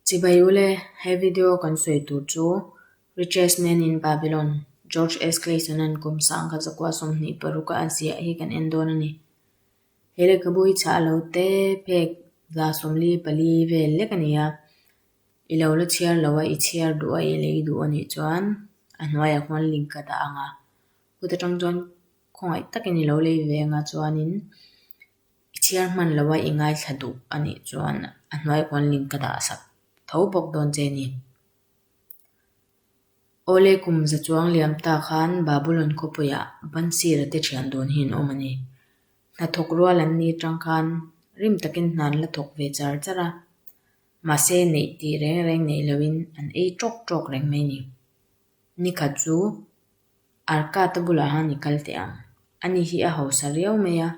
Chibai ule, he video kan sawi tur chu Richest Man in Babylon, George S. Clayson-a'n kum 1926 a a ziah hi kan en dawn a ni. He lehkhabu hi chhah lo te phek 144 vel lek a ni a, i lo la chhiar lo a, i chhiar duh a, i lei duh a nih chuan a hnuaiah khuan link ka dah ang a, kut atang chuan khawngaih takin i lo lei ve ang a chuanin i chhiar hman lo a i ngaithla duh a nih chuan a hnuaiah khuan link ka dah sak tho bawk dawn che a ni. Awle kum za chuang liam ta khan Babulon khawpuiah Bansira te thian dawn hi an awm a ni. Hnathawk rual an ni atang khan rim takin hna an la thawk ve char char a, mahse neih tih reng reng neih loin an ei tawk tawk reng mai a ni. Nikhat chu Arkata bulah han i kal teh ang. Ani hi a hausa riau mai a,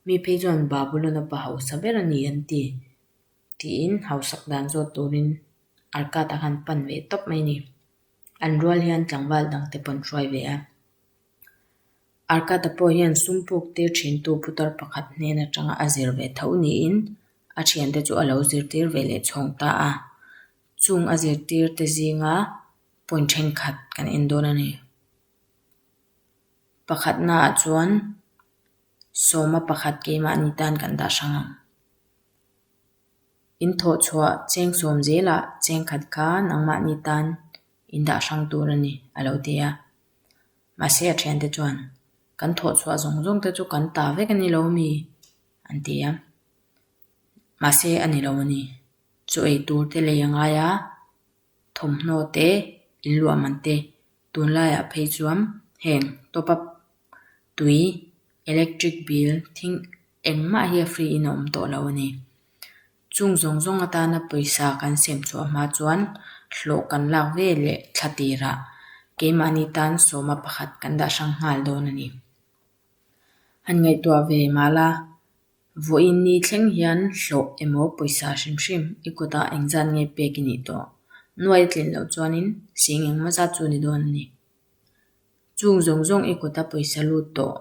mi phei chuan Babulon-a pa hausa ber a ni an ti. Tiin hausak dan zawt turin Arkata khan pan ve tawp mai a ni. An rual hian tlangval dangte pawh an hruai ve a. Arkata pawh hian sum puk tir thintu putar pakhat hnen atanga a zir ve tho niin a thiante chu a lo zirtir ve leh chhawng ta a. Chung a zirtirte zinga point thenkhat kan en dawn a ni. Pakhatnaah chuan sawma pakhat keimahni tan kan dah hrang ang. In thawh chhuah cheng sawm zelah cheng khat kha nangmahni tan in dah hrang tur a ni a lo ti a. Mahse a thiante chuan kan thawh chhuah zawng zawng te chu kan ta vek a ni lo mi an ti a. Mahse a ni lo a ni. Chaw ei tur te lei a ngai a. Thawmhnaw te, inluah man te, tunlaiah phei chuan heng top up tui, electric bill thing engmah hi a free in a awm tawh lo a ni. Chung zawng zawng atana pawisa kan sem chhuah hma chuan hlawh kan lak ve leh thla tirah keimahni tan sawma pakhat kan dah hrang nghal dawn a ni. Han ngaihtuah ve mah la. Vawiin ni thleng hian hlawh emaw pawisa hrim hrim i kutah engzat nge pek i nih tawh? Nuai a tlin loh chuanin sing engmaw zat chu ni dawn a ni. Chung zawng zawng i kuta pawisa lut tawh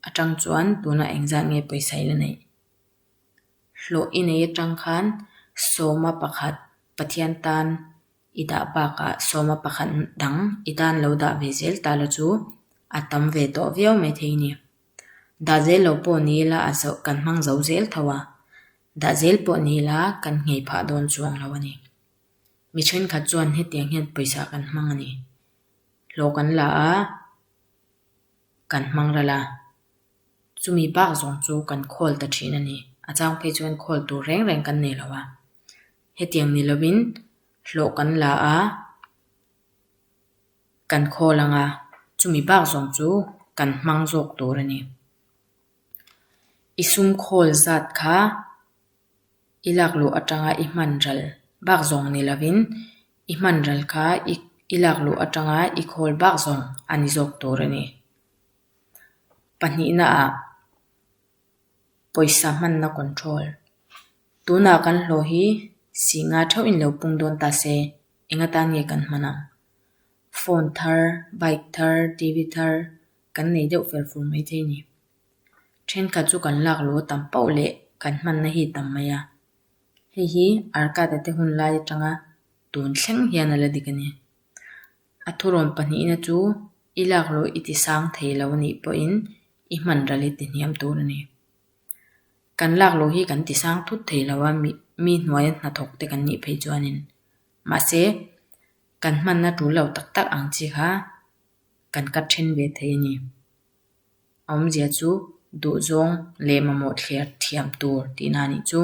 atang chuan tunah engzat nge pawisa i la neih? Hlawh i nei atang khan sawma pakhat Pathian tan i dah bakah sawma pakhat dang i tan lo dah ve zel ta la chu a tam ve tawh viau maithei a ni. Dah zel lo pawh ni ila a zo kan hmang zo zel tho a, dah zel pawh ni ila kan nghei phah dawn chuang lo a ni. Mi thenkhat chuan hetiang hian pawisa kan hmang a ni. Hlawh kan la a, kan hmang ral a, chumi bak zawng chu kan khawl ta thin a ni. A chang phei chuan khawl tur reng reng kan nei lo a. Hetiang ni lovin hlawh kan la a. Kan khawl ang a, chumi bak zawng chu kan hmang zawk tur a ni. I sum khawl zat kha i lak luh atanga i hman ral bak zawng ni lovin i hman ral kha i lak luh atanga i khawl bak zawng a ni zawk tur a ni. Pahnihna ah pawisa hmanna control. Tunah kan hlawh hi singa theuh in lo pung dawn ta se. Eng atan nge kan hman ang? Phone thar, bike thar, TV thar kan nei deuh fel fur mai thei a ni. Thenkhat chu kan lak luh a tam pauh leh kan hmanna hi tam mai a. Hei hi Arkada te hun lai atanga tun thleng hian a la dik a ni. A thurawn pahnihna chu i lak luh i ti sang thei lo anih pawhin i hman ral i ti hniam tur a ni. Kan lak luh hi kan ti sang thut thei lo a, mi hnuaia hnathawk te kan nih phei chuanin. Mahse, kan hmanna tul lo tak tak ang chi kha kan cut then ve thei a ni. A awmzia chu duhzawng leh mamawh thliar thiam tur tihna a nih chu.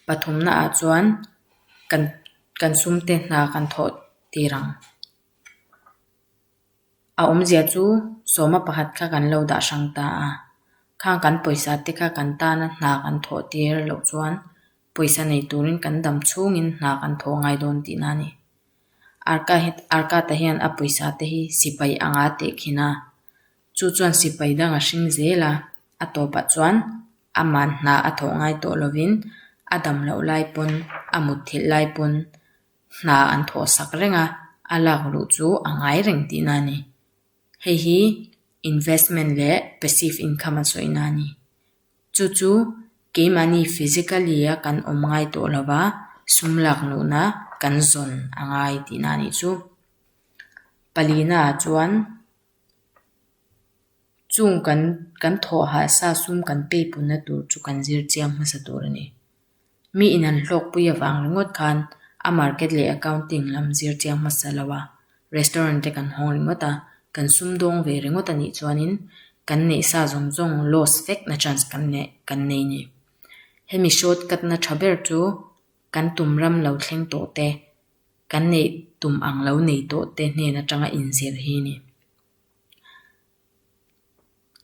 Pathumna ah chuan kan kan sumte hna kan thawh tir ang. A awmzia chu sawma pakhat kha kan lo dah hrang ta a, khang kan pawisa te kha kan tana hna kan thawh tir loh chuan pawisa nei turin kan dam chhungin hna kan thawh ngai dawn tihna a ni. Arka hi Arkata hian a pawisa te hi sipai anga tehkhin a, chu chuan sipai dang a hring zel a, a tawpah chuan aman hna a thawh ngai tawh lovin a dam loh lai pawn a mutthilh lai pawn hna an thawh sak reng a, a lak luh chu a ngai reng tihna a ni. Hei hi investment leh passive income a sawina a ni. Chu chu keimahni physically a kan awm ngai tawh lo va, Sum lak luhna kan zawn a ngai tihna a nih chu. Palina ah chuan chung kan kan thawh hahsa sum kan peipunna tur chu kan zir chiang hmasa tur a ni. Mi in an hlawkpui avang ringawt khan a market leh accounting lam zir chiang hmasa lo a, restaurant te kan hawng ringawt a, kan sum dawng ve ringawt a nih chuanin kan neih sa zawng zawng loss vek na chance kan neih kan nei ni. Hemi short cut na tha ber chu kan tum ram lo thleng tawh te, kan neih tum ang lo nei tawh te hnen atanga inzir hi a ni.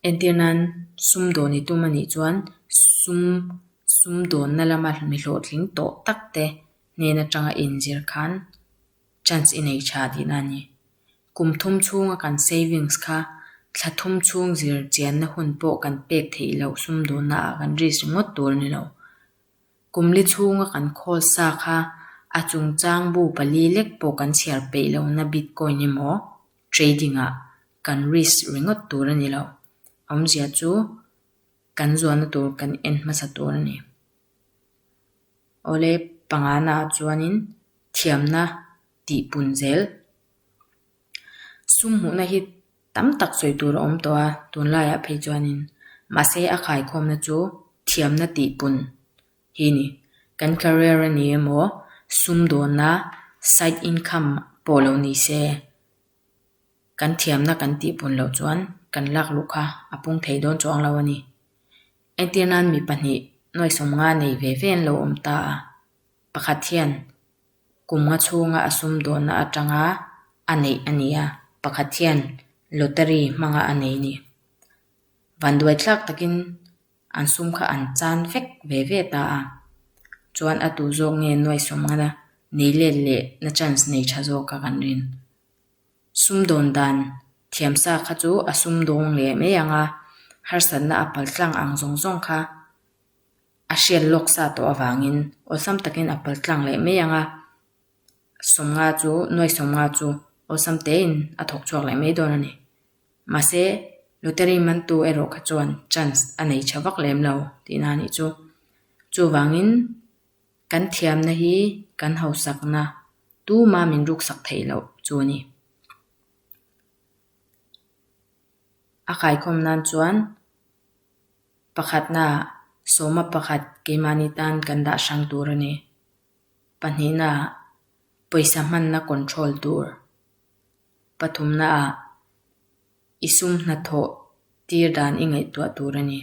Entir nan sum dawn i tum a nih chuan sum sum dawnna lama mi hlawhtling tawh tak te hnen atanga inzir khan chance i nei tha tihna a ni. Kum thum chhunga kan savings kha thla thum chhung zir chianna hun pawh kan pek theih loh sum dawnna ah kan risk ringawt tur a ni lo. Kum li chhunga kan khawl sa kha a chungchang bu pali lek pawh kan chhiar peih lohna bitcoin emaw trading ah kan risk ringawt tur a ni lo. Awmzia chu kan zuahna tur kan en hmasa tur a ni. Awle pangana ah chuanin thiamna tih pun zel. Sum hmuhna hi tam tak sawi tur a awm tawh a, tunlaiah phei chuanin mahse a khaikhawmna chu thiamna tih pun hi a ni. Kan career a ni emaw sum dawnna side income pawh lo ni se kan thiamna kan tih pun loh chuan kan lak luh kha a pung thei dawn chuang lo a ni. Entir nan mi pahnih nuai sawmnga nei ve ve an lo awm ta a, pakhat hian Kum nga chhunga a sum dawnna atanga a neih a ni a, pakhat hian lottery hmanga a nei ni. Vanduai thlak takin an sum kha an chan vek ve ve ta a, chuan a tu zawk nge nuai sawmngana nei let leh na chance nei tha zawk kha kan rin. Sum dawn dan thiamsa kha chu a sum dawng leh mai ang a, harsatna a paltlang ang zawng zawng kha A hriat lawk sa tawh avangin awlsam takin a pal tlang leh mai ang a, sawmnga chu nuai sawmnga chu awlsam tein a thawk chhuak leh mai dawn a ni. Mahse, lottery mantu erawh kha chuan chance a nei tha vak lem lo tihna a nih chu. Chuvangin, kan thiamna hi kan hausakna tuma min ruksak theih loh chu a ni. A kaikhawm nan chuan. Pakhatna, sawma pakhat keimahni tan kan dah hrang tur a ni. Pahnihna, pawisa hmanna control tur. Pathumna ah i sum hnathawh tir dan i ngaihtuah tur a ni.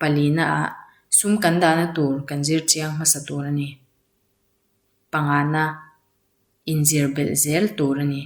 Palina ah sum kan dahna tur kan zir chiang hmasa tur a ni. Pangana, inzir belh zel tur a ni.